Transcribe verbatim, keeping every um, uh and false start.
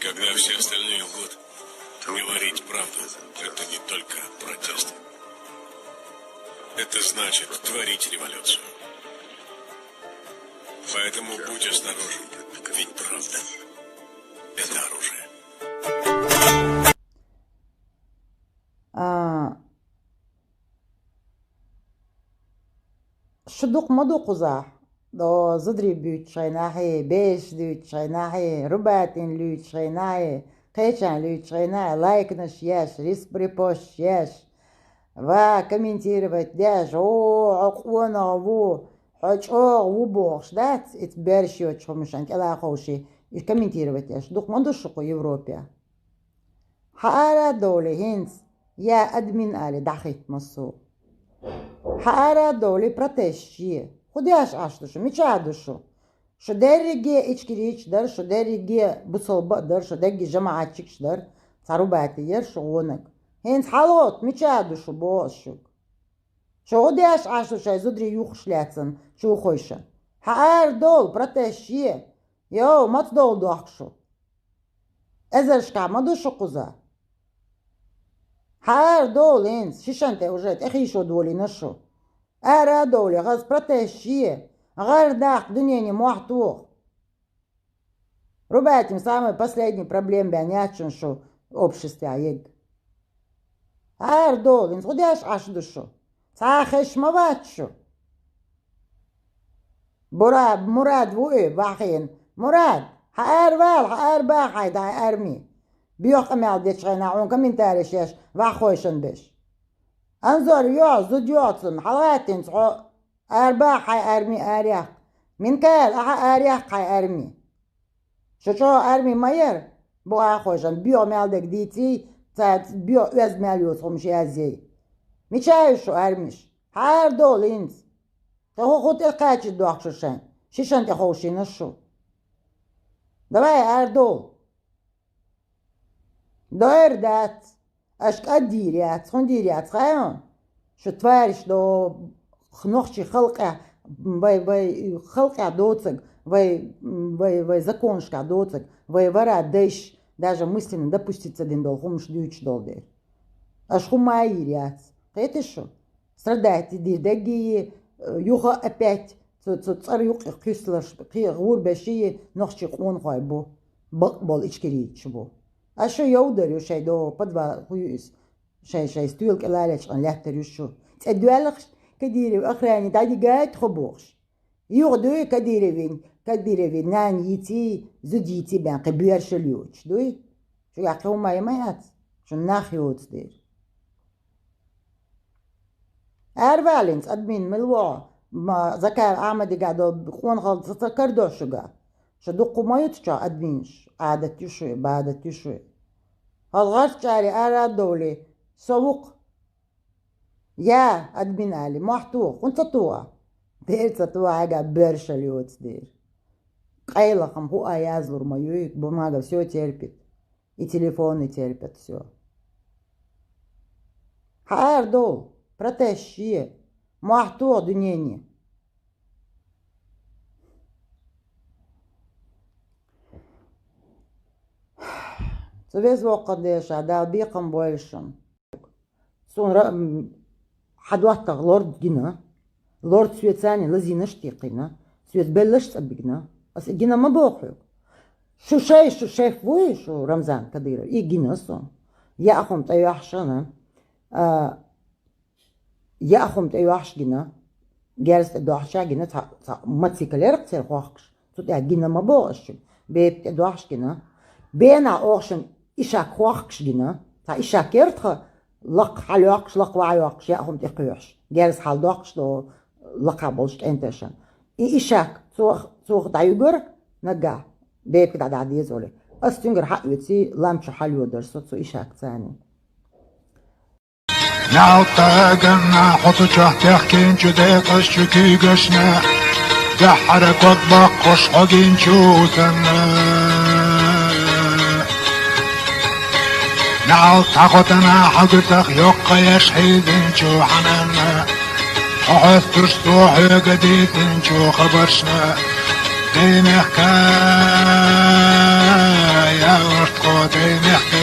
Когда все остальные лгут, говорить правду — это не только протест. Это значит творить революцию. Поэтому будь осторожен, ведь правда — это оружие. А, ши дукха ма ду кхузахь? До зударий буьйцучу хенахьий, бераш дуьйцучу хенахьий, рубатин луьйцучу хенахьий, кхечан луьйцучу хенахьий, лайкнаш еш, рис-, репосташ еш, ва комментировать деш, о, хьо къонах ву, хьо чӀогӀа ву бохуш дац, и бераш йоцучу хӀуманашна кӀелаховший, и комментировать еш. Дукха ма ду шу кху Европе? Хьан ара а довлий хӀинца, я админ али дӀахӀитта массо. Хьан ара а довлий протест е. ХӀун деш Ӏаш ду шу? Мичахь ду шу? Шу дерриге ичкерийча дара, шу дерриге бусалба а дара, шу дерриге жамаӀатчикаш дара, цхьа рубати яра шу гӀонаг. ХӀинца хьалагӀовтта, мичахь ду шу, боху ас шуьга? Шу хӀун деш Ӏаш ду шайн зударий юххуш лаьцна, чу хойшан? Хьан ара довла, протест е. Йо, маца довла дохку шу? Эзаршкахь ма ду шу кхуза? Хьан ара довла хӀинца, шишан тӀе уже тӀехийшо долийна шу. Ара а довлий, хаза протест е, гӀар даккха дуьнене мохь тоха. Рубатим самый последний проблема бен яц шун шу обществе ег. Ара довла, хӀинца хӀун деш Ӏаш ду шу? Цхьа а хезаш ма вац шу. Бура-, Мурад ву и, вахийна. Мурад, хьан ара вала, хьан ара баха хьайн дӀа арми. Боьха къамел дечу хенахь хьуна комментареш еш, ваха хойшан беш. Анзор йо, зуда йо цунна, хьалагӀаттинца хьо, ара баха хьайн арми, араяккха. Минкайл, ахьа араяккха хьайн арми. Шу чӀогӀа арми ма яра, бу а хойшан, боьха мел дерг дийций, ца боьха оьзда мел йоцу хӀумаш язъяй. Мича ю шу армиш? Хьан ара довла хӀинца? Кхин хӀун, хӀун тӀе кхачийта дохку шу шайн? Шишан тӀе ховшийна шу. Давай, ара довла. Дойр дац. Аша кӀа дийр яц, хӀун дийр яц, хаьий хьуна? Шу твариш до нохчий халкъехь, вай, вай халкъехь доцург, вай, вай, вай законашкахь доцург, вай вара дайш, даже мысленно допустить ца дина долу хӀумаш дуьйцуш долу дела. Аша хӀума а йийр яц. Кхетий шу? Страдать дийр даггий, юха опять цу, цу цӀар юккъе кхуьссалаш, кхе гӀур беший нохчий къонахой бу, бакъ болу ичкерийчаш бу. Аша йовдар ю шайн догӀу, подвал хӀу ю иза? Шайн, шайн стоьла кӀе лалечкъана лаьттар ю шу. ЦӀе доьлхуш, Кадиров охране дӀадигай тхо бохуш. Юха дуй Кадировин, Кадировин нана йийций, зуда йийций бен кхин боьрша лоьцуш дуй? Чуьгахь кхин хӀума а ма яц, шун нах йоцу дера. Ара валлинца, админ, мила вогӀу, ма, Закаев Ахьмадигахь долу къонахалла ца, ца карадо шуьга. Шу дуккха ма ю цу чохь админаш, Ӏадат ю шуй, бадат ю шуй. Хьо гӀарччӀаре ара а довлий, со ву-кх. Я, админ али, мохь тоха, хӀунда ца тоха? Дера ца тоха, хьайга боьрша лоьцу дера. Къайлахам хӀу а язлур ма юй, бумага всё терпит. И телефоны терпят всё. Хьан ара довла, протест е, мохь тоха дуьнене. Цу веза воккхана деша, Дала бекхам бойла шуна. Суна ра-, м, хьан доттагӀа лорд гина, лорд соьца царна лазийнаш а тикхина, соьца беллаш а цӀа бигна. Ас и гина ма боху хьоьга. Шу шай, шу шеф вуй, шу Рамзан Кадыров, и гина суна. Яа хӀума тӀе йохьуш хана, а, яа хӀума тӀе йохьуш гина, герз тӀе дохьуша гина, цхьа, цхьа мотоцикл яра-кх церан хохкуш. Цу тӀехь гина ма боху ас шуьга. Бепиг тӀе дохьуш гина. Бенахь оха шуна ишак хохкуш гина. Цхьа ишак яра тхан лакха хьалайоккхуш, лакха ваха йоккхуш, яа хӀума тӀе кхоьхьуш. Герз хьаладоккхуш до лакха болуш кӀенташна. И ишак цо, цо дӀаюьгура наггахь, бепиг дӀа, дӀа деза олий. Ас цуьнгара хьаоьций, лам чу хьалайодара со цу ишакца царна. Ялта ганна хьо цу чохь техкинчу декъазчу куьйгашна, дуьххьара ког баккхуш хьо гинчу санна. Наьлт хьан кхотана хьан гуьтах йоккха еш хьийзинчу хьананна, хьо хьоьстуш цо хьоьга дийцинчу хабаршна, дийнахка яларт Ordained.